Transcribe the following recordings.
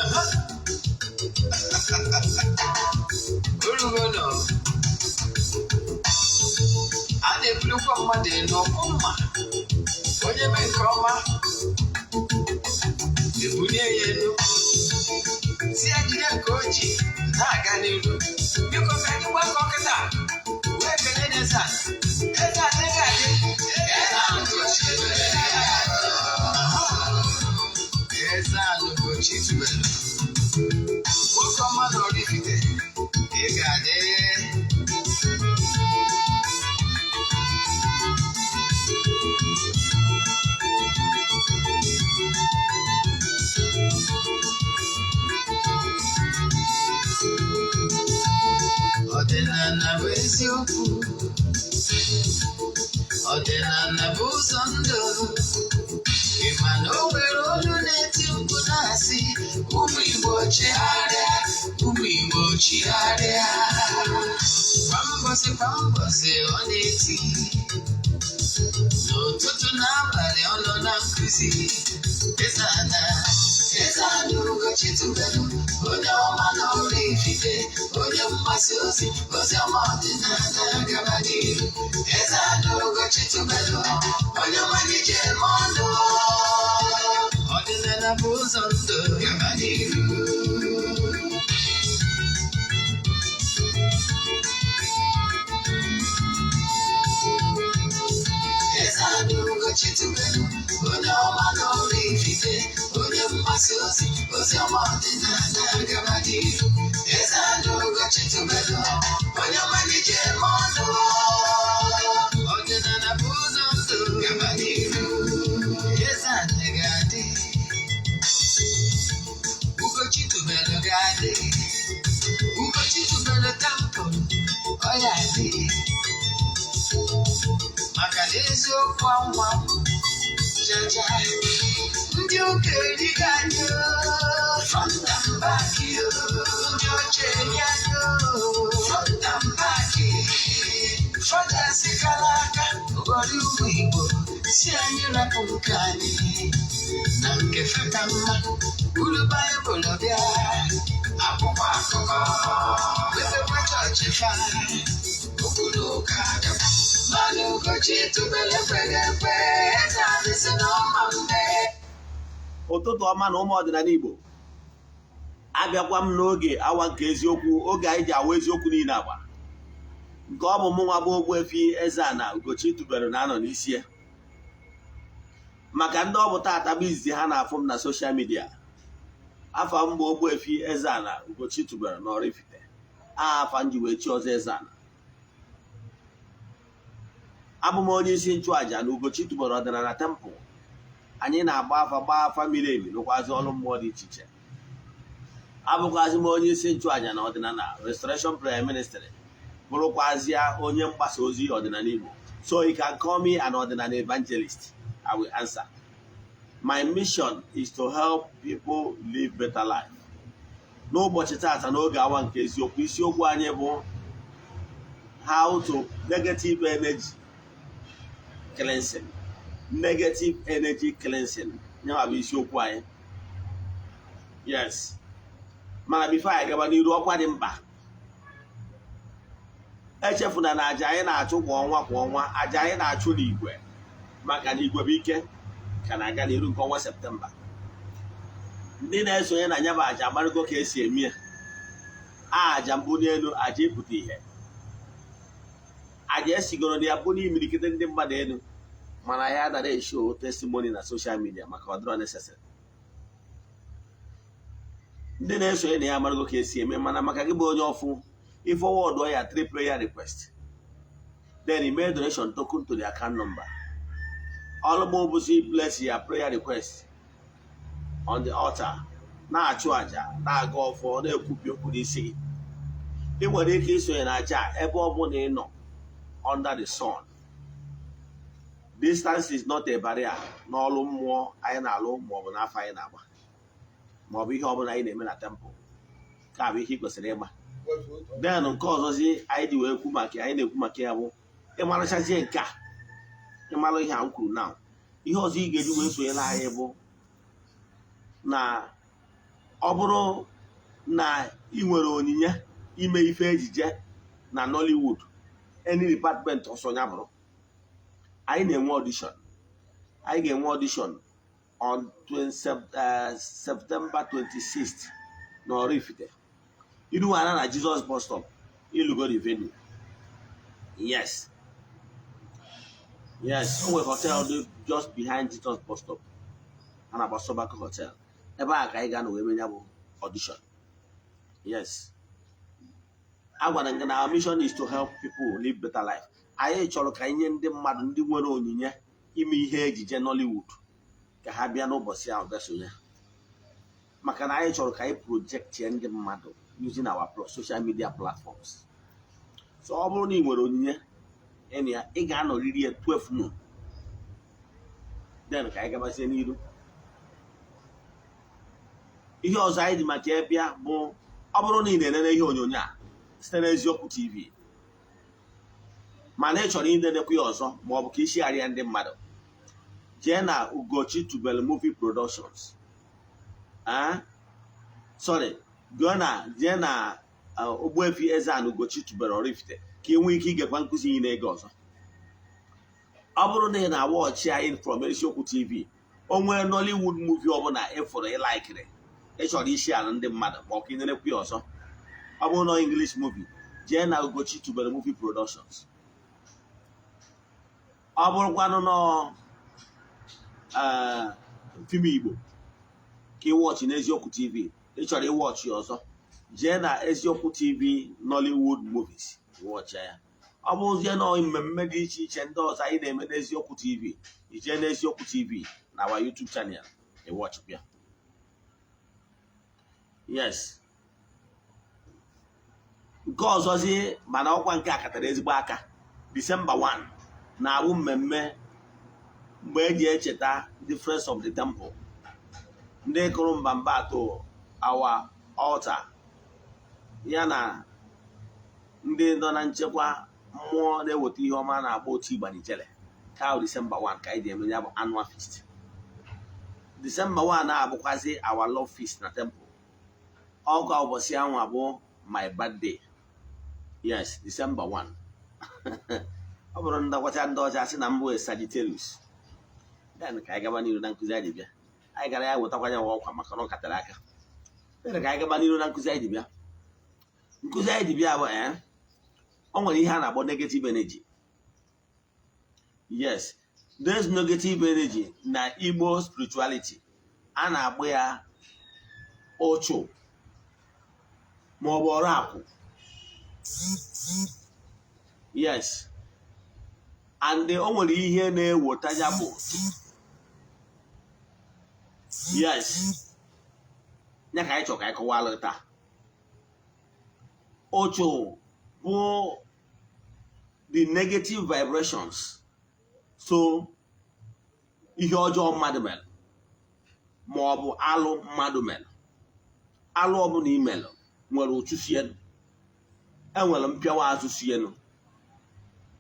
Aha. Orugo nọ. A na-ebulukwa mmadụ elu ọkụ mma. Onye mee nke ọma, ebulie ya elu. Si ya jide nke o ji na-aga n'iru. Biko ka anyị gbakọ kịta wee kelee n'eze a. Eze a ego adị. Eze a Ugochi tubelu. Aha. Eze a Ugochi tubelu. Nwoke ọma na Oraifite, ị ga-adị. Ọdịnala bụ eziokwu. Ọdịnala bụ ụzọ ndụ. Ị ma na o nwere olu na-eti mkpu na-asị, ụmụ Igbo chigharịa, ụmụ Igbo chigharịa. Kwa mbọsị kwa mbọsị ọ na-eti, n'ụtụtụ n'abalị ọ nọ na nkụzi. Eze ana, Eze ana Ugochi tubelu, onye ọma na Oraifite, onye mgbasa ozi, ozi ọma ọdịnala gaba n'iru. Eze ana Ugochi tubelu, onye ọma ji eme ọnụ. Ọdịnala bụ ụzọ ndụ gaba n'iru. Eze ana Ugochi tubelu, onye ọma na Oraifite, onye mgbasa ozi, ozi ọma ọdịnala gaba n'iru. Eze ana Ugochi tubelu, onye ọma ji eme ọnụ. Ọdịnala bụ ụzọ ndụ gaba n'iru. Eze ana ga-adị, Ugochi tubelu ga-adị, Ugochi tubelu temple, ọ ya adị. Maka na eziokwu anwa jaja ndị ụka erighị anyị oo, front and back oo, ndị ọcha eri anyị oo, front and back. Fada kara aka ụghọrọ ụmụ Igbo si anyị rapụ nke anyị na nke feta mma uru Baịbụl bịa akwụkwọ akụkọ mepekwa chọọchị fa okwu na ụka agaba. Mana Ugochi tubelu ekweghị ekwe, eze anyị si na ọma mbe. Ụtụtụ ọma na ụmụ ọdịnala Igbo. Abịakwa m n'oge awa nke eziokwu, oge anyị ji awa eziokwu niile agba nke ọ bụ mụ nwa bụ Ogbuefi Eze-Ana Ugochi tubelu na-anọ n'isi ya. Maka ndị ọ bụ taata bụ izizi ha na-afụ m na social media, afa m bụ Ogbuefi Eze-Ana Ugochi tubelu na Oraifite, afa m ji wee chi ọzọ Eze-Ana. Abụ m onye isi nchụàja na Ugochi tubelu ọdịnala temple. Anyị na-agba afa, gbaa afa miri emi, rụkwazị ọrụ mmụọ dị iche iche. Abụkwazị m onye isi nchụàja na ọdịnala Restoration Prayer Ministry, bụrụkwazịa onye mgbasa ozi ọdịnala Igbo. So you can call me an ọdịnala evangelist, I will answer. My mission is to help people live better life. N'ụbọchị tata, n'oge awa nke eziokwu, isiokwu anyị bụ how to negative energy cleansing. Negative energy cleansing nyawa bụ isiokwu anyị. Yes, mana before anyị gaba n'iru, ọkwa dị mkpa. Echefuna na aja anyị na-achụ kwa ọnwa kwa ọnwa, aja anyị na-achụ n'igwe maka na igwe bụ ike, ka na-aga n'iru nke ọnwa Septemba. Ndị na-esonye na ya bụ aja amarụgo ka esi eme ya. Aja mbụ n'elu, aja ịpụta ihe, aja esigoro na ya bụ n'imirikite ndị mmadụ elu, mana ya dara eshow testimony na social media maka ọ dịrọ necessary. Ndị na-esonye na ya amarụgo ka esi eme, mana maka gị bụ onye ọfụ, ịforward ya three prayer request, then you make donation token to the account number. Ọlụmụ bụzi place ya prayer request on the altar, na-achụ àjà, na-aga ọfọ, na-ekwubi okwu n'isi gị. Ị nwere ike isonye na aja ebe ọ bụla ị nọ under the sun. Distance is not a barrier n'ọlụ mmụọ anyị na-alụ, maọbụ n'afọ anyị na-agba, maọbụ ihe ọbụla anyị na-eme na temple. Ka bụ ihe ị kwesịrị ịgba. Then nke ọzọzi anyị ji wee kwu maka, anyị na-ekwu maka ya, bụ ịmarachazie nke a, ịmara ihe a m kwuru now, ihe ọzọ ị ga-eji wee sonyere anyị bụ Na ọ bụrụ na ị nwere onyinye ime ife ejije na Nollywood, any department ọsọ ya bụrụ, anyị na-enwe audition. Anyị ga-enwe audition on 20 September 26th na Oraifite. Iruwana na Jesus Bus Stop, ilugo the venue. Yes, o nwere hotel dị just behind Jesus Bus Stop a na-agba Sobako Hotel. Ebe a ka anyị ga-anọ wee mee ya bụ audition. Yes, a gwara m gị na our mission is to help people live better life. Anyị chọrọ ka anyị nye ndị mmadụ, ndị nwere onyinye ime ihe ejije Nollywood, ka ha bịa n'ụbọchị ahụ bịa sonye, maka na anyị chọrọ ka anyị project ya ndị mmadụ using our social media platforms. So ọ bụrụ na ị nwere onyinye ịnụ ya, ị ga-anọrịrị ya 12 noon. Then ka anyị gabazie n'iru. Ihe ọzọ anyị ji maka ya bịa bụ, ọ bụrụ na ị na-enene ihe onyonyo a site n'Eziokwu TV, mana ị chọrọ inenekwa ya ọzọ, ma ọ bụ ka ishigharịa ndị mmadụ, jee na Ugochi Tubelu Movie Productions, ah sorry, gụọ na jee na Ogbuefi Eze-Ana Ugochi Tubelu Oraifite, ka ị nwee ike igekwa nkụzi ị na-ege ọzọ. Ọ bụrụ na ị na-awatch anyị from Eziokwu TV, o nwee Nollywood movie ọbụla ị fụrụ, ị likeiri, ị chọrọ isi ala ndị mmadụ, ma ọ ka ị nerekwa ya ọzọ, ọ bụrụ na English movie, jee na Ugochi Tubelu Movie Productions. Ọ bụrụkwanụ nọ film Igbo ka ị watch n'Eziokwu TV, ị chọrọ ịwatch ya ọzọ, jee na Eziokwu TV Nollywood movies, watch ya. Ọ bụrụzie na mmemme dị iche iche ndị ọzọ anyị na-eme n'Eziokwu TV, ijee n'Eziokwu TV na our YouTube channel, ịwatchịkwa ya. Yes, nke ọzọzi, mana ọkwa nke a katara ezigbo aka, Disemba 1 na-abụ mmemme mgbe eji echeta the Friends of the Temple, ndị kụrụ mbamba atụ our altar, ya na ndị nọ na nchekwa mmụọ na-eweta ihe ọma na-agba otu Igbanijele. Ka Disemba 1 ka anyị ji eme ya bụ annual feast. Disemba 1 na-abụkwazi our love feast na temple. Ọgụ ụbọchị ahụ abụ my birthday. Yes, Disemba 1. Ọ bụrụ ndakwacha ndị ọcha sị na mbụ Sagittarius. Then ka anyị gaba n'iru na nkụzi anyị bịa. Anyị gara ya wetakwa ya ọkwa, maka na ọ katara aka. Then ka anyị gaba n'iru na nkụzi anyị bịa. Nkụzi anyị ji bịa bụ o nwere ihe a na-akpọ negative energy. Yes, this negative energy na Igbo spirituality, a na-akpọ ya ụchụ ma ọ bụ ọrụ akwụ. Yes, and o nwere ihe na-eweta ya bụ ụchụ. Yes, ya ka anyị chọrọ ka anyị kọwalụ taa. Ụchụ bụ the negative vibrations, so ihe ọjọọ mmadụ mere ma ọ bụ alụ mmadụ mere. Alụ ọbụla imelụ nwere ụchụ sienu, enwere mpịawa azụ sienu.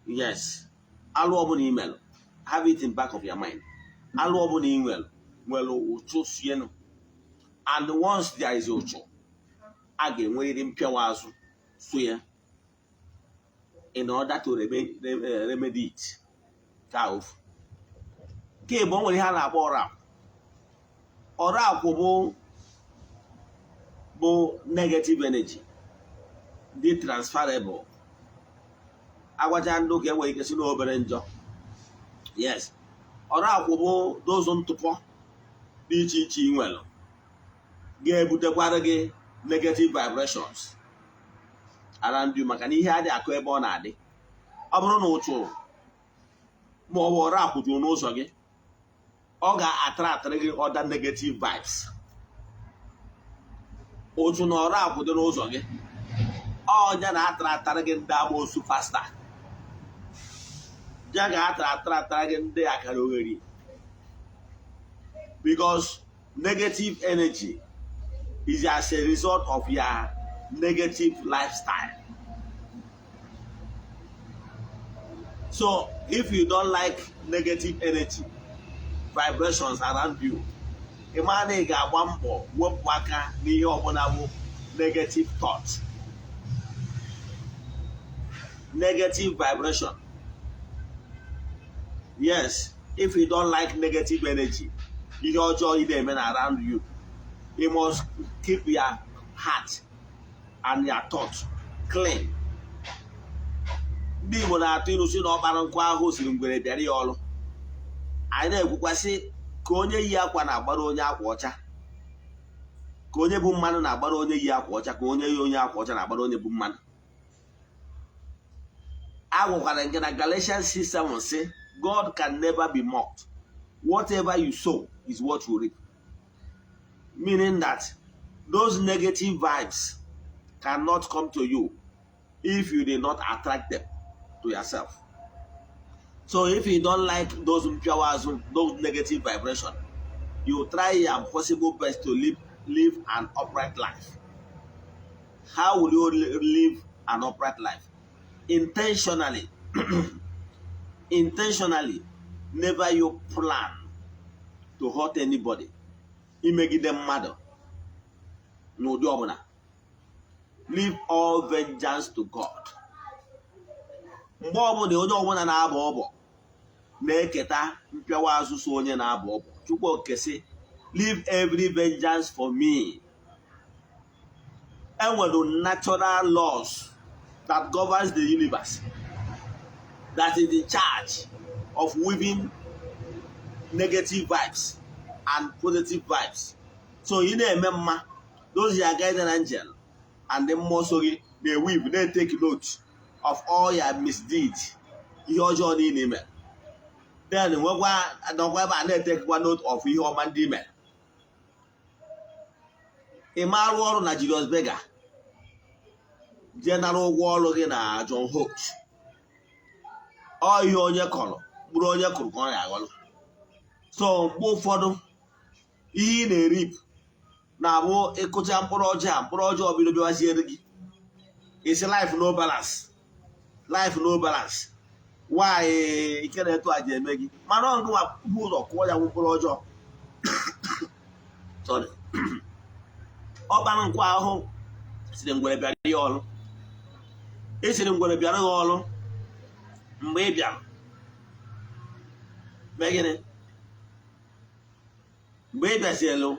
Yes, alụ ọbụla imelụ, have it in back of your mind, alụ ọbụla ị nwere nwere ụchụ sienu. And once there is ụchụ, a ga-enwerịrị mpịawa azụ so ya in order to remedy it. Ka ofu nke bụ, o nwere ihe a na-akpọ ọrụ akwụ. Ọrụ akwụ bụ negative energy dị transferable. Agwacha ndị ụka enwere ike si n'obere njọ. Yes, ọrụ akwụ bụ dozu ntụpọ dị iche iche ị nwere ga-ebutekwara gị negative vibrations around you, maka na ihe adị akụ ebe ọ na-adị. Ọ bụrụ na ụchụ ma ọ bụ ọrụ akwụ juru n'ụzọ gị, ọ ga-attractịrị gị other negative vibes. Ụchụ na ọrụ akwụ dị n'ụzọ gị, ọnya na-attractara gị ndị amoosu faster, ya ga-attractara gị ndị akara oghere, because negative energy is as a result of your negative lifestyle. So if you don't like negative energy vibrations around you, Ị maa na ị ga-agba mbọ wepụ aka n'ihe ọbụla bụ negative thought, negative vibration. Yes, if you don't like negative energy, ihe ọjọọ ị na-eme na around you, you must keep your heart and your thought clean. Ndị Igbo na-atụ ilu si na ọkpara nkụ ahụ siri ngwere bịara ya ọrụ. Anyị na-ekwukwasị ka onye yi akwa na-agbara onye akwa ọcha, ka onye bụ mmanụ na-agbara onye yi akwa ọcha, ka onye yi onye akwa ọcha na-agbara onye bụ mmanụ. A gwakwara nke na Galatians 6:7 sị, "God can never be mocked. Whatever you sow is what you reap," meaning that those negative vibes cannot come to you if you did not attract them to yourself. So if you don't like those mpịawa azụ, those negative vibration, you try your possible best to live an upright life. How will you live an upright life? Intentionally, intentionally, never you plan to hurt anybody, imegide mmadụ n'ụdị ọbụla. Leave all vengeance to God. Mgbe ọbụla onye ọbụla na-abọ ọbọ na-eketa mpịawa azụ, so onye na-abọ ọbọ, Chukwu Okike sị, "Leave every vengeance for me." Enwere natural laws that governs the universe that is in charge of weaving negative vibes and positive vibes. So ị na-eme mma, those your guardian angel and the mmụọ so gị na-eweave, na-etake note of all your misdeeds, ihe ọjọọ niile ime. Then nwekwa nọkwa ebe a na-etekwa note of ihe ọma ndị ime. Ị ma arụ ọrụ na Julius Berger, jee nara ụgwọ ọrụ gị na John Holt. Ọ ihe onye kọrọ, mkpụrụ onye kụrụ ka ọ na-aghọrọ. So mgbe ụfọdụ ihe ị na-erip na-abụ ịkụcha mkpụrụ ọjọọ a, mkpụrụ ọjọọ bido bịawaziere gị. Isi life no balance, life no balance, nwaanyị ike na-eto aja eme gị, mana ọ gịnwa bụ ụzọ kụọ ya bụ mkpụrụ ọjọọ. Sorry. Ọkpara nkwa ahụ siri ngwere bịara ya ọrụ, esiri ngwere bịara ya ọrụ. Mgbe ị bịara mee gịnị? Mgbe ị bịazielu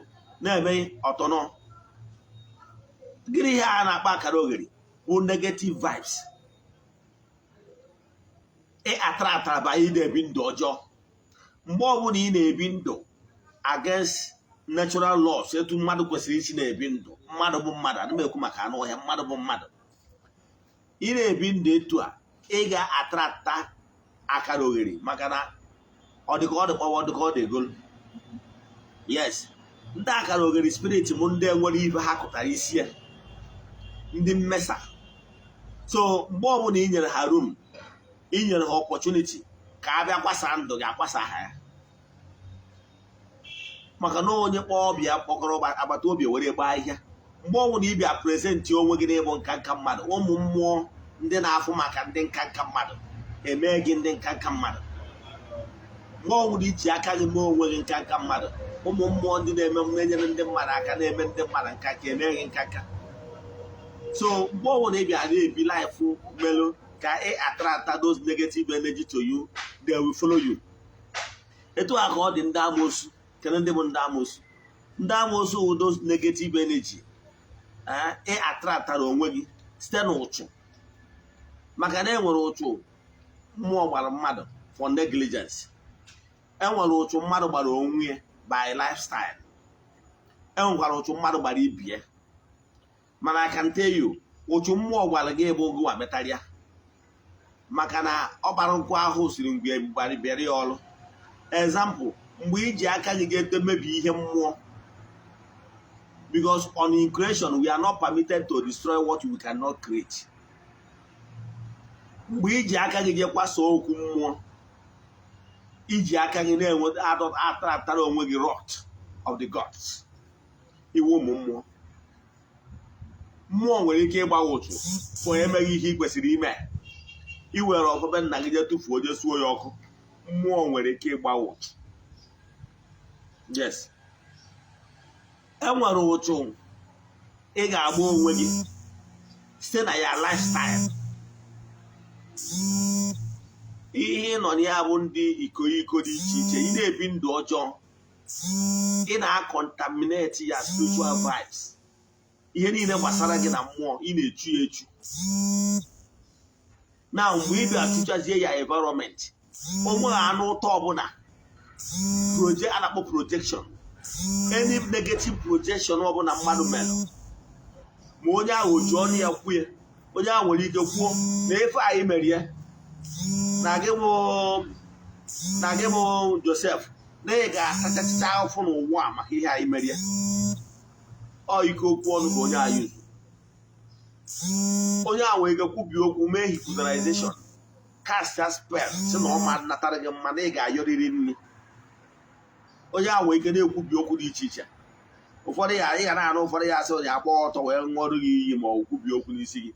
na-eme ọtọnọ gịnị? Ihe a na-akpọ akara oghere bụ negative vibes ị atara atara bụ anyị na-ebi ndụ ọjọọ. Mgbe ọbụla ị na-ebi ndụ against natural laws, etu mmadụ kwesịrị isi na-ebi ndụ, mmadụ bụ mmadụ, ana m ekwu maka anụ ọhịa, mmadụ bụ mmadụ, ị na-ebi ndụ etu a, ị ga-atrata akara oghere, maka na ọ dịka ọ dị kpọwa, ọ dịka ọ dị egolu. Yes, ndị akara oghere spirit bụ ndị nwere ife ha kụtara isi ya, ndị mmesa. So mgbe ọbụla ị nyere ha room, ị nyere ha opportunity ka a bịa kwasa ndụ gị, akwasa ha ya, maka na onye kpọọ ọbịa kpọkọrọ agbata obi were gbaa ahịhịa. Mgbe ọbụla ị bịa present onwe gị n'ịbụ nka nka mmadụ, ụmụ mmụọ ndị na-afụ maka ndị nka nka mmadụ emee gị ndị nka nka mmadụ. Mgbe ọbụla iji aka gị mee onwe gị nka nka mmadụ, ụmụ mmụọ ndị na-eme na-enyere ndị mmadụ aka na-eme ndị mmadụ nka ka eme gị nka nka. So mgbe ọbụla ị bịara na-ebi life melụ ka ị attract those negative energy to you, they will follow you. Etu a ka ọ dị ndị amoosu. Kedu ndị bụ ndị amoosu? Ndị amoosu wụ those negative energy ị attractara onwe gị site n'ụchụ, maka na enwere ụchụ mmụọ gbara mmadụ for negligence, enwere ụchụ mmadụ gbara onwe ya by lifestyle, enwekwara ụchụ mmadụ gbara ibie. Mana I can tell you, ụchụ mmụọ gwara gị bụ gụwa metarịa, maka na ọ gbara nkwụ ahụ siri mgbe gbara bịara ya ọrụ. Example, mgbe iji aka gị ga-ete mebi ihe mmụọ, because on in creation we are not permitted to destroy what we cannot create. Mgbe iji aka gị jee kwasa okwu mmụọ, iji aka gị na-enweta atara onwe gị wrath of the gods, iwu ụmụ mmụọ. Mmụọ nwere ike ịgbawa ụchụ for emeghị ihe ị kwesịrị ime. Iwere ọfọbe nna gị jee tụfuo, jee suo ya ọkụ, mmụọ nwere ike ịgbawa ụchụ. Yes. Enwere ụchụ ị ga-agba onwe gị site na ya lifestyle. Ihe ị nọ na ya bụ ndị iko iko dị iche iche. Ị na-ebi ndụ ọjọọ, ị na-acontaminate ya spiritual vibes. Ihe niile gbasara gị na mmụọ, ị na-echu ya echu. Na mgbe ị bịa chụchazie ya environment, onwe anụ ụtọ ọbụla a na-akpọ projection, any negative projection ọbụla mmadụ mere, ma onye ahụ ji ọnụ ya kwue, onye ahụ nwere ike kwuo na efe anyị mere ya na gị bụ Joseph, na ị ga-atachachicha afụ n'ụwa a maka ihe anyị mere ya. Ọ ike okwu ọnụ bụ onye anyị uzu. Onye ahụ nwere ike kwubie okwu, mee hypnotization, cast a spell, si na ọ ma natara gị mma, na ị ga-ayọrịrị nri. Onye ahụ nwere ike na-ekwubi okwu dị iche iche. Ụfọdụ ya ị ga na-anụ, ụfọdụ ya asị ya agba ọtọ wee ṅụọrụ gị iyi ma ọ kwubie okwu n'isi gị.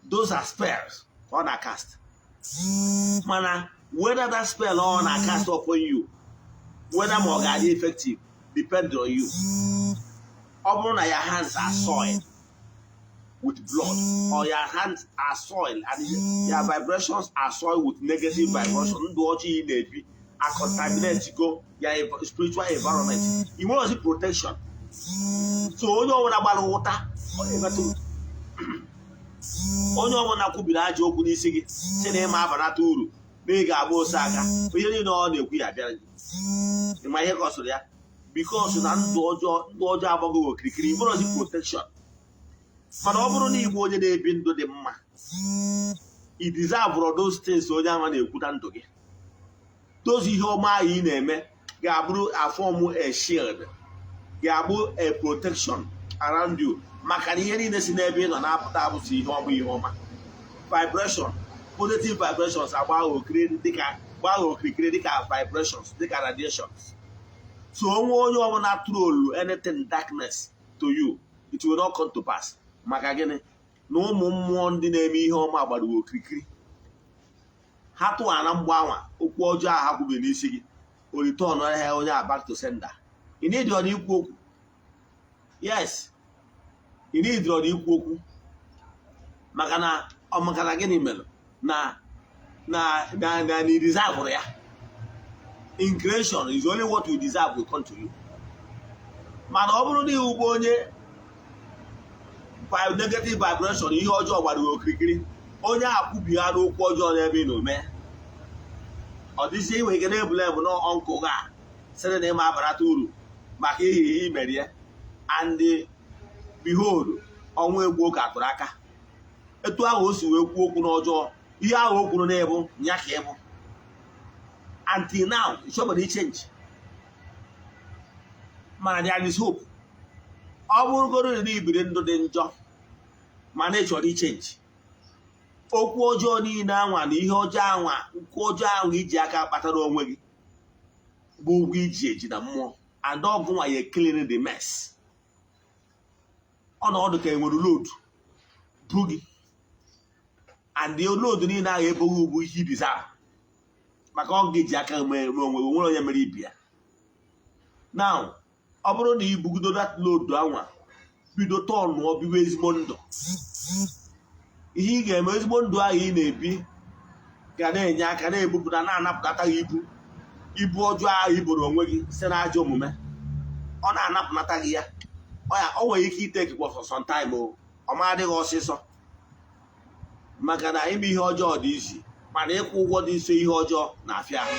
Those are spells ọ na cast. Mana whether that spell ọ na cast upon you, whether ma ọ ga-adị effective, depend on you. Ọ bụrụ na your hands are soiled with blood, or your hands are soiled and your vibrations are soiled with negative vibration, ndụ ọjọọ ị na-ebi a contaminate go your spiritual environment, ị nwere protection. So onye ọbụla gbara ụta, onye ọbụla kwubiri ajọ okwu n'isi gị, si na ịma abanata uru, na ị ga-agba ose aka, ihe niile ọ na-ekwu ya bịara gị. Ịma ihe kọsụrụ ya? Because na ndụ ọjọọ agbago okirikiri, ịbụrụzi protection. Mana ọ bụrụ na igbu onye na-ebi ndụ dị mma, i deserve those things onye ama na-ekwu na ndụ gị. Those ihe ọma ahụ ị na-eme ga-abụrụ a-form a shield, ga-abụ a protection around you, maka na ihe niile si n'ebe ị nọ na-apụta abụsị ihe ọma, ihe ọma vibration, positive vibrations agba okirikiri dịka gbaa okirikiri, dịka vibrations, dịka radiations. So onwe onye ọbụla throw anything darkness to you, it will not come to pass. Maka gịnị? Na ụmụ mmụọ ndị na-eme ihe ọma gbara okirikiri. Ha tụwara mgbe anwa okwu ọjọọ ahụ ha kwubiri n'isi gị, o return ahịa onye a back to sender. Ị need ọ ikwu okwu. Yes, ị need ọ ikwu okwu. Maka na ọ maka na gịnị mere na na deserve ya? In creation is only what you deserve will come to you. Mana ọ bụrụ na iwu bụ onye by negative vibration, ihe ọjọọ gbara gị okirikiri, onye a kwubighara okwu ọjọọ n'ebe ị na-ome, ọ dịzie inwe ike na-ebule bụ na ọnkụ ga sịrị na ịma abarata uru maka ihe ihe imere ya. And behold, ọnwa egbuo ka atụrụ aka. Etu ahụ o si wee kwuo okwu n'ọjọọ, ihe ahụ o kwuru na-ebu ya ka ịbụ. Until now, ịchọbara ichange, mana there is hope. Ọ bụrụgoro na ibiri ndụ dị njọ, mana ị chọrọ ichange, okwu ọjọọ niile anwa na ihe ọjọọ anwa, okwu ọjọọ ahụ iji aka kpatara onwe gị bụ ụgwọ iji eji na mmụọ, and ọgụnwa ya clean the mess. Ọnọdụ ka enwere load bu gị, and the load niile ahụ eboghị ugwu ihe deserve, maka ọ ga-eji aka mee onwe gị, nwere onye mere ibi ya. Now, ọ bụrụ na ibugido that load anwa, bido tọnụọ, biwe ezigbo ndụ, ihe ị ga-eme, ezigbo ndụ ahụ ị na-ebi ga na-enye aka na-ebupụta, na-anapụtata gị ibu ọjọọ ahụ iboro onwe gị site na ajọ omume. Ọ na-anapụnata gị ya. Ọ ya o nwere ike itekikwa for some time, o ọ ma adịghị ọsịsọ, maka na ime ihe ọjọọ dị isi, mana ịkwụ ụgwọ dị nso ihe ọjọọ na-afịa ahụ.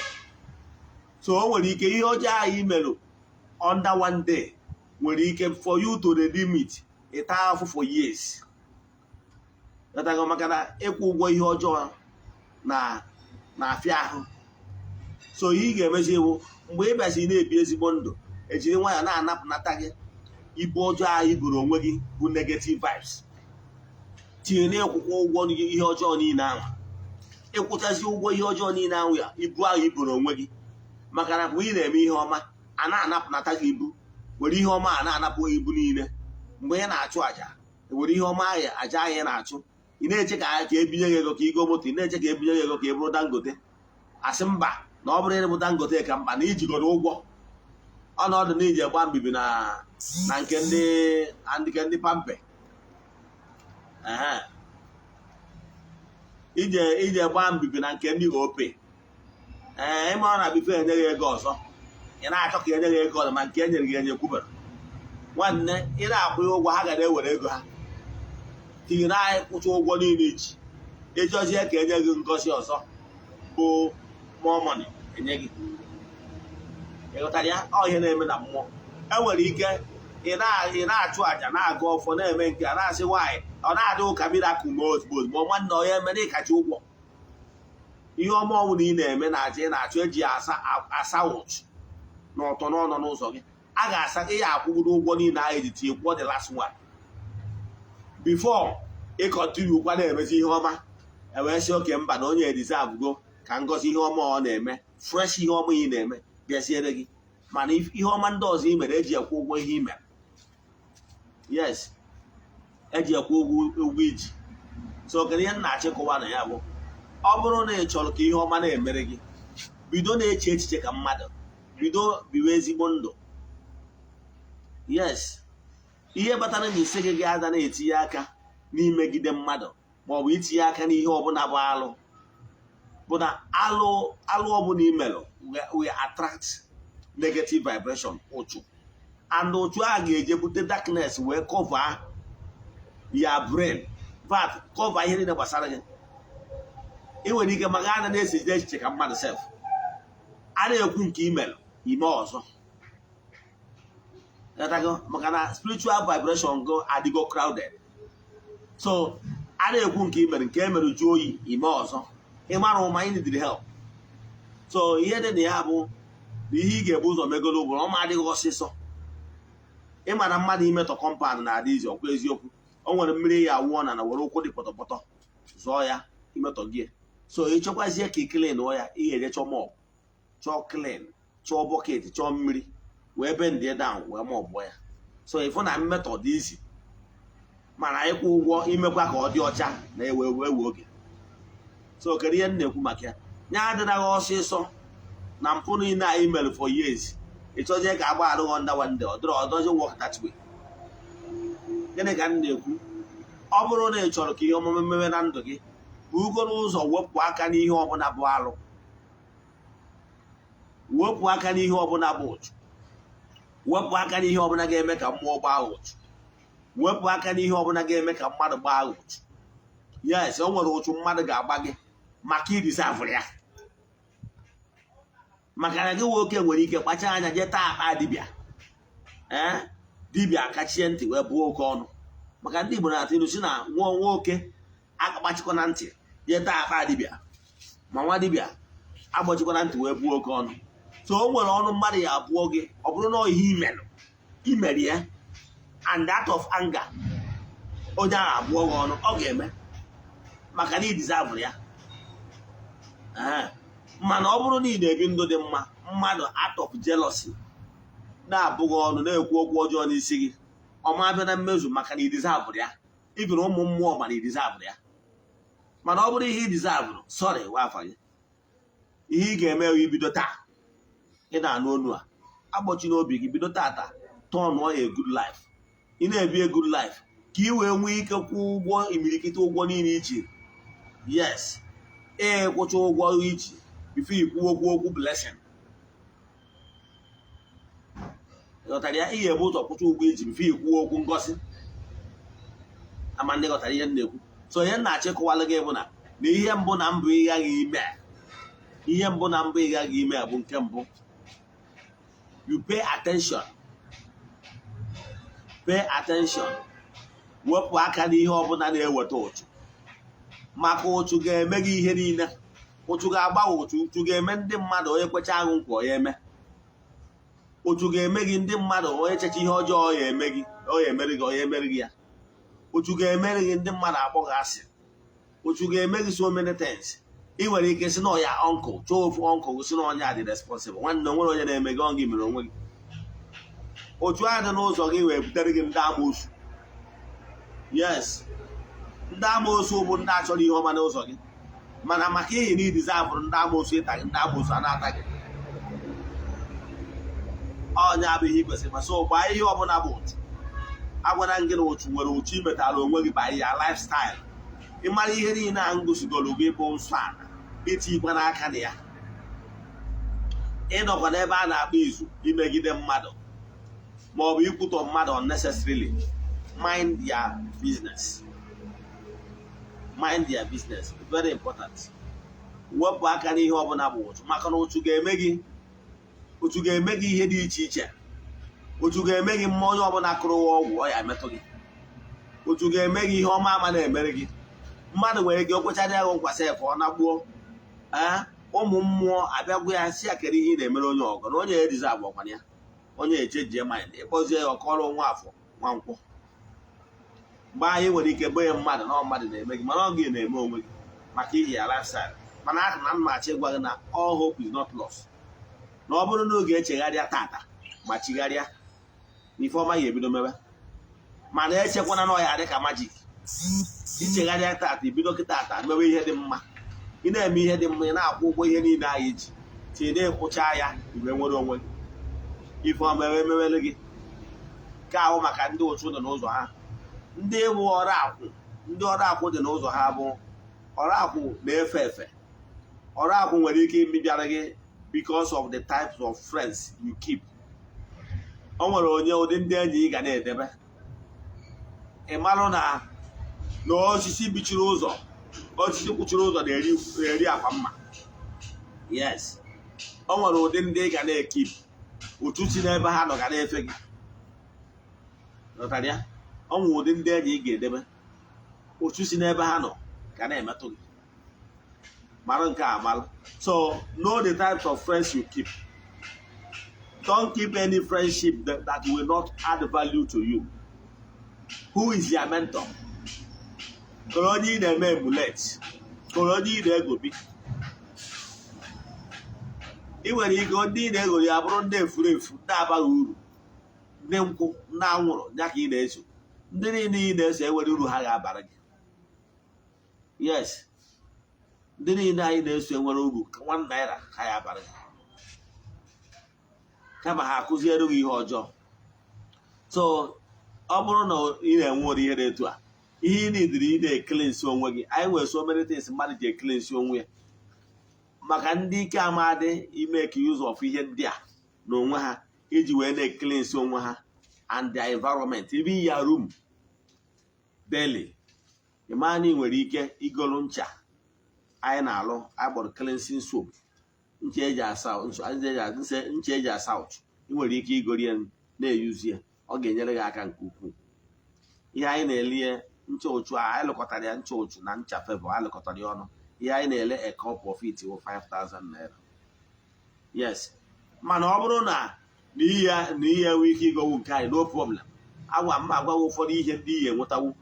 So o nwere ike ihe ọjọọ ahụ imerụ under one day nwere ike, for you to redeem it, ịta afụ for years. Ghọtago? Maka na ịkwụ ụgwọ ihe ọjọọ na na-afịa ahụ. So ihe ị ga-emezi iwu, mgbe ị bịazi na-ebi ezigbo ndụ, ejiri nwayọọ na-anapụnata gị ibu ọjọọ ahụ iburu onwe gị bụ negative vibes, tinye n'ịkwụkwọ ụgwọ ihe ọjọọ niile ahụ. Ịkwụchazi ụgwọ ihe ọjọọ niile ahụ ya, ibu ahụ iburu onwe gị, maka na mgbe ị na-eme ihe ọma, a na-anapụnata gị ibu, were ihe ọma a na-anapụ gị ibu niile. Mgbe ị na-achụ àjà, were ihe ọma ahụ, àjà ahụ ị na-achụ, ị na-eche ka ebinye gị ego ka igo moto, ị na-eche ka ebinye gị ego ka ị bụrụ Dangote, asị mba, na ọ bụrụ ịbụ Dangote ka mkpa na ijigoro ụgwọ. Ọnọdụ na ije gba mbibi na nke ndị Palmpay. Ehe. Ije gbaa mbibi na nke ndị Opay. Ee, ịma ọ na before enye gị ego ọzọ, ị na-achọ ka enye gị ego ọzọ, ma nke e nyere gị enye kwubere. Nwanne, ị na-akwụ ya ụgwọ, ha gara ewere ego ha tinyere anyị kwụcha ụgwọ niile iji ịchọzie ka enye gị ngozi ọzọ bụ more money enye gị. Ịghọtara ya? Ọ ihe na-eme na mmụọ. Enwere ike ị na-achụ àjà, na-agụ ọfọ, na-eme nke a, na-asị nwaanyị ọ na-adị ụka miracle ma ozugbo ozugbo. Nwanne, onye eme na ịkacha ụgwọ ihe ọma ọnwụ na ị na-eme na aja ị na-achụ eji asa asa ụchụ na ọtọ n'ọnọ n'ụzọ gị, a ga-asa ihe akwụgoro ụgwọ niile ahụ eji tinye kwụọ the last one before ị continue kwa na-emezi ihe ọma. Ewee sị oke mba na onye deserve go ka ngozi ihe ọma ọ na-eme, fresh ihe ọma ị na-eme bịaziere gị. Mana ihe ọma ndị ọzọ ị mere eji ekwu ụgwọ ihe ị mere, yes, eji ekwu ụgwọ iji. So kedu ihe m na-achịkọwa na ya bụ, ọ bụrụ na ị chọrọ ka ihe ọma na-emere gị, bido na-eche echiche ka mmadụ, bido biwe ezigbo ndụ. Yes, ihe kpatara na isi gị ga-ada na-etinye aka n'imegide mmadụ maọbụ itinye aka n'ihe ọbụla bụ alụ bụ na alụ alụ ọbụla imelụ will attract negative vibration, ụchụ, and ụchụ a ga-eje bute darkness wee cover ya brain vat, cover ihe niile gbasara gị. Ị nwere ike maka a na-esejide echiche ka mmadụ sef a na-ekwu nke imelụ ime ọzọ. Ghọtago? Maka na spiritual vibration go adịgo crowded. So a na-ekwu nke imere, nke emere ju oyi, ime ọzọ, ịmara ụma ị need help. So ihe dị na ya bụ na ihe ị ga-ebu ụzọ megolo bụ na ọma adịghị ọsịsọ. Ịma na mmadụ imetọ compound na-adị izi ọkwa eziokwu. O nwere mmiri ya awụọ na were ụkwụ dị pọtọpọtọ zọọ ya imetọ gị. So ị chọkwazie ka ị clean ya, ị ga-eje chọọ mop, chọọ clean, chọọ bucket, chọọ mmiri, wee bend down wee mọpụọ ya. So ịfụ na mmetọ dị izi, mana ịkwụ ụgwọ imekwa ka ọ dị ọcha na-ewe ewe oge. So kedu ihe m na-ekwu maka ya? Ya adịnaghị ọsịsọ na mpụ niile anyị mere for years, ị chọzie ka agba arụghọ under one day. Ọ dịrọ, ọ doesn't work that way. Gịnị ka m na-ekwu? Ọ bụrụ na ị chọrọ ka ihe ọmụmụ mewe na ndụ gị, burugoro ụzọ wepụ aka n'ihe ọbụla bụ alụ, wepụ aka n'ihe ọbụla bụ ụchụ, wepụ aka n'ihe ọbụla ga-eme ka mmụọ gbaa ụchụ, wepụ aka n'ihe ọbụla ga-eme ka mmadụ gbaa ụchụ. Yes, o nwere ụchụ mmadụ ga-agba gị maka i deserve ya, maka na gị nwoke nwere ike kpacha anya jee taa akpa dibịa. Ee, dibịa akachie ntị wee bụọ oke ọnụ, maka ndị Igbo na-atụ ilu si na nwa nwoke akpachikwa na ntị jee taa akpa dibịa, ma nwa dibịa agbachikwa na ntị wee buo oke ọnụ. So o nwere ọnụ mmadụ ya abụọ gị, ọ bụrụ na ihe imelụ imere ya, and out of anger onye ahụ abụọ gị ọnụ, ọ ga-eme maka na i deserve ya. Ee, mana ọ bụrụ na ị na-ebi ndụ dị mma, mmadụ out of jealousy na-abụghị ọnụ, na-ekwu okwu ọjọọ n'isi gị, ọ ma abịa na mmezu maka na i deserve ya. Ibiri ụmụ mmụọ mana i deserve ya. Mana ọ bụrụ ihe i deserve, sorry, nwa afa gị, ihe ị ga-eme bụ ibido taa ị na-anụ onu a, agbọchi n'obi gị, bido tata turnụọ a good life. Ị na-ebi a good life ka ị wee nwee ike kwụọ ụgwọ, imirikiti ụgwọ niile iji. Yes, ee, kwụcha ụgwọ iji before ikwu okwu blessing. Ghọtara ya? Ị ga-ebu ụzọ kwụcha ụgwọ iji before ikwu okwu ngosi ama. Ndị ghọtara ihe m na-ekwu? So ihe m na-achọ ịkọwalụ gị bụ na ihe mbụ na mbụ ị ghaghị ime, ihe mbụ na mbụ ị ghaghị ime bụ nke mbụ, you pay attention, pay attention, wepụ aka n'ihe ọbụla na-eweta ụchụ, maka ụchụ ga-eme gị ihe niile. Ụchụ ga-agbanwe, ụchụ ga-eme ndị mmadụ onye kwecha aṅụ nkwa ya eme. Ụchụ ga-eme gị ndị mmadụ onye checha ihe ọjọọ ya eme gị, ọ ya emere gị, onye emere gị ya. Ụchụ ga-emere gị ndị mmadụ akpọ gị asị. Ụchụ ga-eme gị so many things. Ị nwere ike si na ọya uncle chọọ ofu uncle gị si na onye a dị responsible. Nwanne, onwere onye na-eme gị, ọ gị mere onwe gị. Otu ahụ dị n'ụzọ gị wee butere gị ndị amoosu. Yes, ndị amoosu bụ ndị achọrọ ihe ọma n'ụzọ gị, mana maka ihi na i deserve ndị amoosu ịta gị, ndị amoosu a na-ata gị. Ọ Ọnya bụ ihe ị kwesịrị ma. So gbaa ihe ọbụla bụ ụchụ. Agwara m gị na ụchụ nwere ụchụ imetara onwe gị by your lifestyle. Ịmara ihe niile a ngosigoro gị bụ nsọ ala, itikwa n'aka na ya, ịnọkwa n'ebe a na-akpọ izu imegide mmadụ ma ọ bụ ikwutọ mmadụ unnecessarily. Mind your business, mind your business, very important. Wepụ aka n'ihe ọbụla bụ ụchụ, maka na ụchụ ga-eme gị, ụchụ ga-eme gị ihe dị iche iche. Ụchụ ga-eme gị mma. Onye ọbụla kụrụ ọgwụ, ọ ya emetụ gị. Ụchụ ga-eme gị ihe ọma ama na-emere gị. Mmadụ nwere ike okwechara ya nkwa sef, ọ na-gbuo. Ee, ụmụ mmụọ abịagwa ya si ya, kere ihe ị na-emere onye ọgọ na onye erizi agwakwana ya, onye echejie mind ịkpọzie ya, ọkọrọ nwa afọ nwa nkwọ. Mgbe anyị nwere ike bụ ya mmadụ na mmadụ na-eme gị, mana ọ gị na-eme onwe gị maka ihi ya lifestyle. Mana aka na mma achọ ịgwa gị na all hope is not lost, na ọ bụrụ na oge echegharịa tata ma chigharịa na ife ọma ya ebido mebe. Mana echekwana na ọ ya dị ka magic. Ichegharịa tata, ibido kịta ata mewe ihe dị mma. Ị na-eme ihe dị mma, ị na-akwụ ụgwọ ihe niile anyị ji tinye, na-ekwụcha ya, iwe nwere onwe gị, ife ọma emewele gị. Nke ahụ maka ndị ụchụ dị n'ụzọ ha. Ndị bụ ọrụ akwụ, ndị ọrụ akwụ dị n'ụzọ ha, bụ ọrụ akwụ na-efe efe. Ọrụ akwụ nwere ike ịbịara gị because of the types of friends you keep. O nwere onye ụdị ndị enyi ị ga na-edebe. Ị marụ na osisi bichiri ụzọ, osisi kwuchiri ụzọ na-eri akwa mma. Yes, o nwere ụdị ndị ị ga na-ekeep, otu si n'ebe ha nọ ga na-efe gị. Ghọtara ya? Ọ nwere ụdị ndị enyi ị ga-edebe, otu si n'ebe ha nọ ga na-emetụ gị. Mara nke a mara. So know the types of friends you keep. Don't keep any friendship that will not add value to you. Who is your mentor? Kọrọ onye ị na-eme emulate, kọrọ onye ị na-egobi. Ị nwere ike ndị ị na-egori ya bụrụ ndị efuru efu, ndị abaghị uru, ndị nkwụ, ndị anwụrụ ya ka ị na-eso. Ndị niile ị na-eso enwere uru ha ga-abara gị? Yes, ndị niile anyị na-eso enwere uru ₦1 ha ya abara gị, kama ha akụziere gị ihe ọjọọ. So ọ bụrụ na ị na-enwe ụdị ihe dị etu a, ihe ị nidiri, ị na-ecleanse onwe gị. Anyị nwere so many things mmadụ ji ecleanse onwe ya. Maka ndị ike amadị ime ka use of ihe ndị a n'onwe ha iji wee na-ecleanse onwe ha and their environment, even your room daily. Ịmaa na ị nwere ike igolu ncha anyị na-alụ agbọrọ cleansing soap, ncha eji asa, ncha eji asa ụchụ. Ị nwere ike igori ya na-eyuzi ya, ọ ga-enyere gị aka nke ukwuu. Ihe anyị na-eli ncha ụchụ a, anyị lụkọtara ya, ncha ụchụ na ncha favour, anyị lụkọtara ya ọnụ. Ihe anyị na-ele a cup of it wụ 5000 naira. Yes, mana ọ bụrụ na ihe enwe ike igowu nke anyị, no problem. Agwa m agwaghị ụfọdụ ihe ndị ihe enwetawu.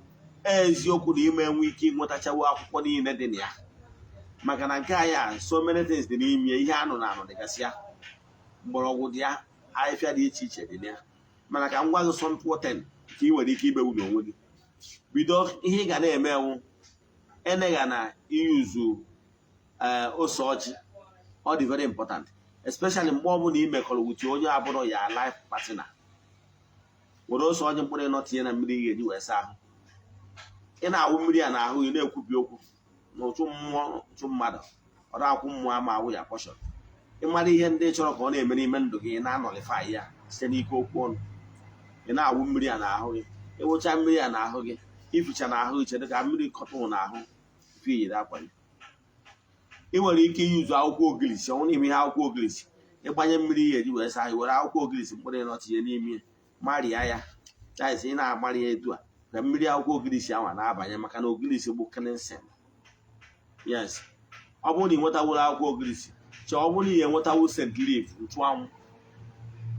Eziokwu na ime enwe ike ịnwetachawu akwụkwọ niile dị na ya, maka na nke anyị a, so many things dị n'ime. Ihe anụ na anụ dịgasị ya, mgbọrọgwụ dị ya, ahịfịa dị iche iche dị na ya. Mana ka m gwa gị something ka ị nwere ike imewu n'onwe gị. Bido, ihe ị ga na-eme ewu enegha na iyuzu ose ọjị. Ọ dị very important, especially mgbe ọbụla ị mekọrọ with onye abụrụ ya life partner. Were ose ọjị mkpụrụ ịnọ tinye na mmiri ị ga-eji wee saa ahụ. Ị na-awụ mmiri a n'ahụ, ị na-ekwubi okwu na ụchụ mmụọ, ụchụ mmadụ, ọrụ akwụ mmụọ ama awụ ya pọshọn. Ịmara ihe ndị ị chọrọ ka ọ na-eme n'ime ndụ gị, ị na-anullify ya site n'ike okwu ọnụ. Ị na-awụ mmiri a n'ahụ gị. Ịwụcha mmiri a n'ahụ gị, ificha n'ahụ gị, chedo ka mmiri kọtụ n'ahụ tupu iyiri akwa gị. Ị nwere ike iyuzu akwụkwọ ogirisi. Ọnwụ n'ime ihe akwụkwọ ogirisi, ịgbanye mmiri ihe eji wee saa ahụ, were akwụkwọ ogirisi mkpụrụ ịnọ tinye n'ime ya, marịa ya. That is, ị na-amarị ya etu a ka mmiri akwụkwọ ogirisi ahụ na-abanye, maka na ogirisi bụ cleansing. Yes, ọ bụrụ na ị nwetaworo akwụkwọ ogirisi, chọọ, ọ bụrụ na ị enwetawo scent leaf, nchụanwụ.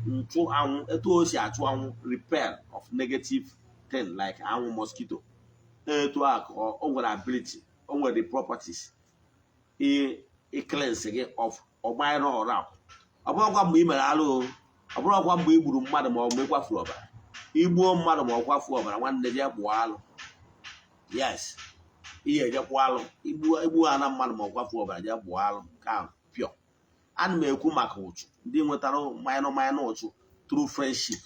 Nchụanwụ, etu o si achụ anwụ, repel of negative thing like anwụ, mosquito, etu a ka o nwere ability, o nwere the properties ị cleanse gị of ọgbanyere ọra. Ọ bụrụkwa mgbe ị mere alụ o, ọ bụrụkwa mgbe ị gburu mmadụ ma ọ mgbe ị kwafuru ọbara. Igbuo mmadụ ma ọ kwafuo ọbara, nwanne, jee kpụọ alụ. Yes, ihe eje kpụọ alụ. Igbuo ha na mmadụ ma ọ kwafuo ọbara, jee kpụọ alụ ka pịọ. Ana m ekwu maka ụchụ, ndị nwetara mmanụ mmanụ ụchụ. Through friendship,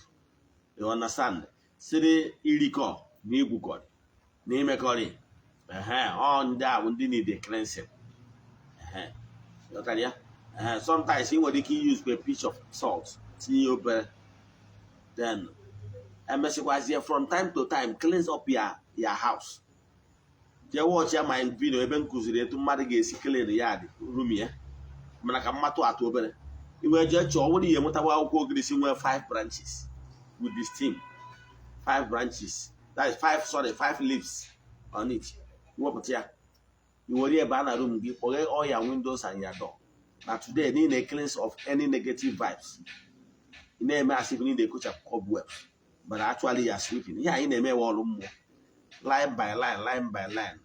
you understand, siri irikọ na igwukọrị na imekọrị. Ehe, ọ ndị a bụ ndị need a cleansing. Ehe, ghọtara ya? Ehe, sometimes ị nwere ike use a pinch of salt, tinye obere, then emesịkwazie from time to time cleanse up your house. Jee watch ya my video ebe m kụziri etu mmadụ ga-esi clean ya room ya. Mana ka mmatụ atụ obere iwe, jee chọọ nwere ihe, nwetawa akwụkwọ ogirisi nwee five branches with the stem, five branches, that is five, sorry, five leaves on it. Wepụta ya, i were ebe a na room gị, kpọghee all your windows and your door na today niile, cleanse of any negative vibes. Ị na-eme as if ị na-ekochapụ cobwebs, but actually you are sweeping. Ihe anyị na-eme ewe ọrụ mmụọ, line by line, line by line,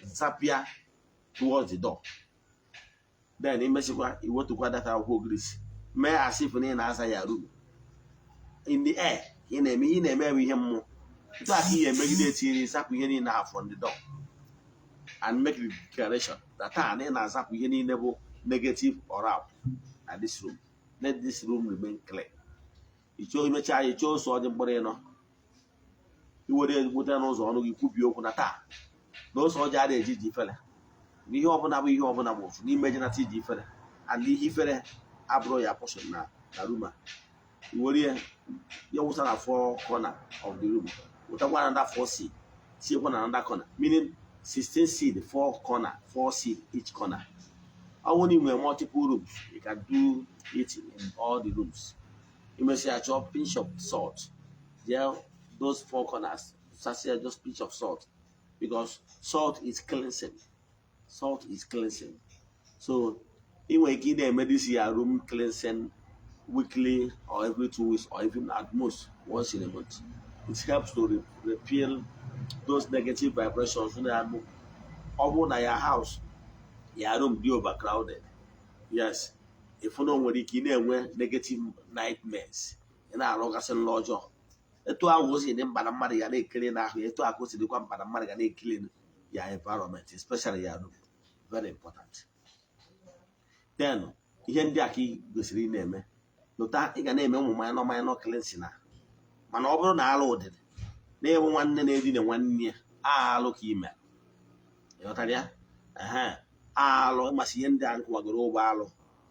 zapịa towards the door. Then imesịkwa, iwetukwa data akwụkwọ ogirisi, mee as if na ị na-aza ya room in the air. Ị na-eme ihe ị na-eme bụ ihe mmụọ. Etu a ka ị ga-emegide etiri zapụ ihe niile ahụ from the door and make the declaration that taa na ị na-azapụ ihe niile bụ negative aura na this room. Let this room remain clear. Ichoo imechaa ya, ichoo ose ọjị mkpụrụ ịnọ, iwere ezigbote n'ụzọ ọnụ gị, kwubie okwu na taa na ose ọjị a na-eji iji ifere na ihe ọbụla bụ ihe ọbụla bụ ofu n'ime jenata iji ifere, and ihe ifere abụrụ ya portion na room a. Iwere ya ya wụsa na four corner of the room, wụtakwa another four seed, tinyekwa na another corner, meaning 16 seed, four corner, four seed each corner. Ọ bụrụ na ị nwere multiple rooms, you can do it in all the rooms. Imesịa, chọọ pinch of salt there, those four corners, sasịa just pinch of salt, because salt is cleansing. Salt is cleansing. So ị nwere ike ị na-eme this ya room cleansing weekly or every 2 weeks or even at most once in a month. It helps to repel those negative vibrations na-abụ ọ bụrụ na ya house, ya room dị overcrowded. Yes, ịfụ na o nwere ike ị na-enwe negative nightmares, ị na-arụgasị nlọ ọjọọ. Etu ahụ o si dị mkpa na mmadụ ga na-ekiri n'ahụ ya, etu ahụ o si dịkwa mkpa na mmadụ ga na-ekiri ya environment, especially ya room. Very important. Then ihe ndị a ka ị kwesịrị ị na-eme. Lụta, ị ga na-eme ụmụ minor minor cleansing na, mana ọ bụrụ na alụ ụdịrị na-ewu nwanne na-edina nwanne ya, alụ ka ime, ịghọtara ya? Ehe, alụ ịmasị ihe ndị a nkụwagoro ụgbọ alụ,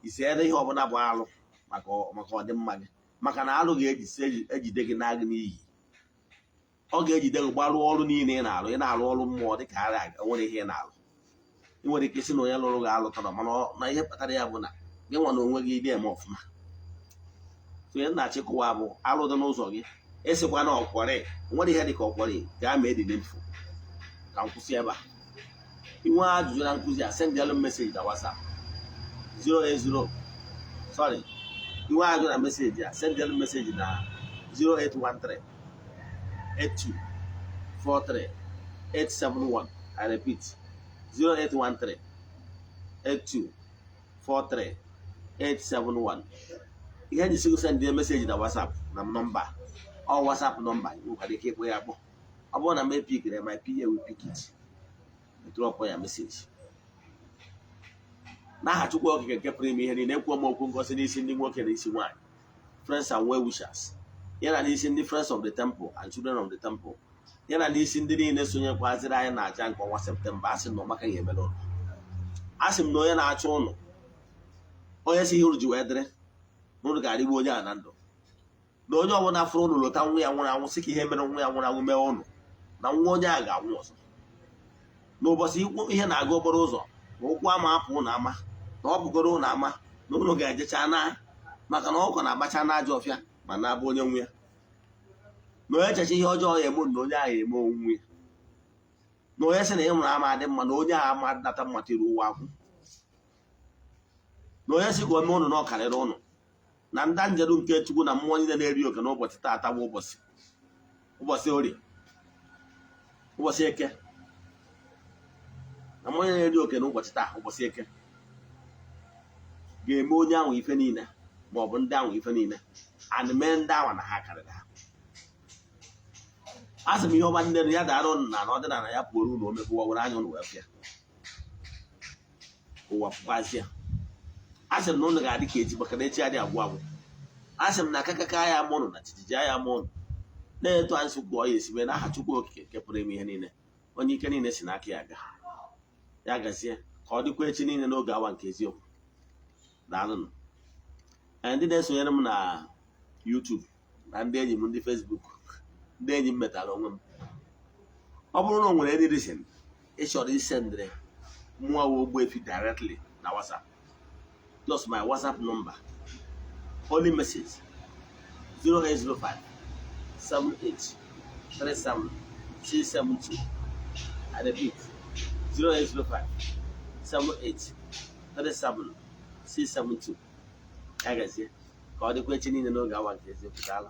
isere ihe ọbụla bụ alụ maka ọdịmma gị, maka na alụ ga-ejisi ejide gị na gị n'iyi. Ọ ga-ejide gị gbarụọ ọrụ niile ị na-alụ. Ị na-alụ ọrụ mmụọ dịka ara nwere ihe ị na-alụ. Ị nwere ike isi na onye lụrụ gị alụtara, mana na ihe kpatara ya bụ na gị nwa na onwe gị dị eme ọfụma. So ihe na-achịkọwa bụ alụ dị n'ụzọ gị, ịsịkwa na ọkwọrị nwere ihe dị ka ọkwọrị gaa mee dị n'efu. Ka m kwụsị ebe a. Inwe ajụjụ na nkụzi a, send alụ message na WhatsApp 080, sorry, inwe ajụjụ na message a, send alụ message na 0813 82 43 871. I repeat, 0813 82 43 871. Ihe eji sigo send message na WhatsApp na nọmba ọ WhatsApp nọmba, ị nwekwara ike ịkpọ ya akpọ. Ọ bụrụ na m epikere, my PA will pick it, drop ya message. N'aha Chukwu Okike nke pụrụ ime ihe niile, ekwuo m okwu ngosi n'isi ndị nwoke na isi nwaanyị, friends and well wishers, ya na n'isi ndị friends of the temple and children of the temple, ya na n'isi ndị niile sonyekwaziri anyị na aja nke ọnwa September. Asị m na ọmaka ga-emere ụlọ. Asị m na onye na-achọ ụnụ, onye si ihe uru ji wee dịrị na ụnụ ga-arịgbu onye a na ndụ, na onye ọbụla fụrụ ụnụ lụta nwa ya nwụrụ anwụ, sị ka ihe mere nwa ya nwụrụ anwụ mee ụnụ, na nwa onye a ga-anwụ ọzọ. N'ụbọchị ihe na-aga okporo ụzọ na ụkwụ ama apụ ụnụ ama, na ọ bụgoro ụnụ ama na ụnụ ga-ejecha na, maka na ọkọ na-agbacha n'ajọ ọfịa ma na-abụ onye nwe ya, na onye echecha ihe ọjọọ ya eme na onye ahụ eme onwe ya, na onye sị na ị nwụrụ ama dị mma, na onye ahụ ama nata mmatiri ụwa akwụ, na onye sị ka o mee ụnụ na ọ karịrị ụnụ, na nda njeru nke Chukwu na mmụọ niile na-eri oke n'ụbọchị taata bụ ụbọchị Orie, ụbọchị Eke, na mmụọ niile na-eri oke n'ụbọchị taa, ụbọchị Eke, ga-eme onye ahụ ife niile ma ọ bụ ndị ahụ ife niile and mee ndị ahụ na ha karịrị ha. A sị m, ihe ọma nne ya dara ụnụ na ọdịnala ya pụrụ ụnụ omebe ụwa were anya ụnụ wee fịa ụwa pụkwazịa. A sị m na ụnụ ga-adị ka echi, maka na echi adịghị agwụ agwụ. A sị m na akakaka ya mụnụ na jijiji ya mụnụ na-etu anyị si gwụọ ya esi mee n'aha Chukwu Okike nke pụrụ ime ihe niile, onye ike niile si n'aka ya gaa. Ya gazie, ka ọ dịkwa echi niile n'oge awa nke eziokwu. Daalụnụ. Ee, ndị na-esonyere m na YouTube na ndị enyi m, ndị Facebook, ndị enyi m metara onwe m, ọ bụrụ na o nwere any reason ị chọrọ isendịrị mụnwa wụ Ogbuefi directly na WhatsApp, just my WhatsApp number, only message, 0805 78 37 672. I repeat, 0805 78 37 672. Ya gazie, ka ọ dịkwa echi niile n'oge awa nke eziokwu. Daalụ.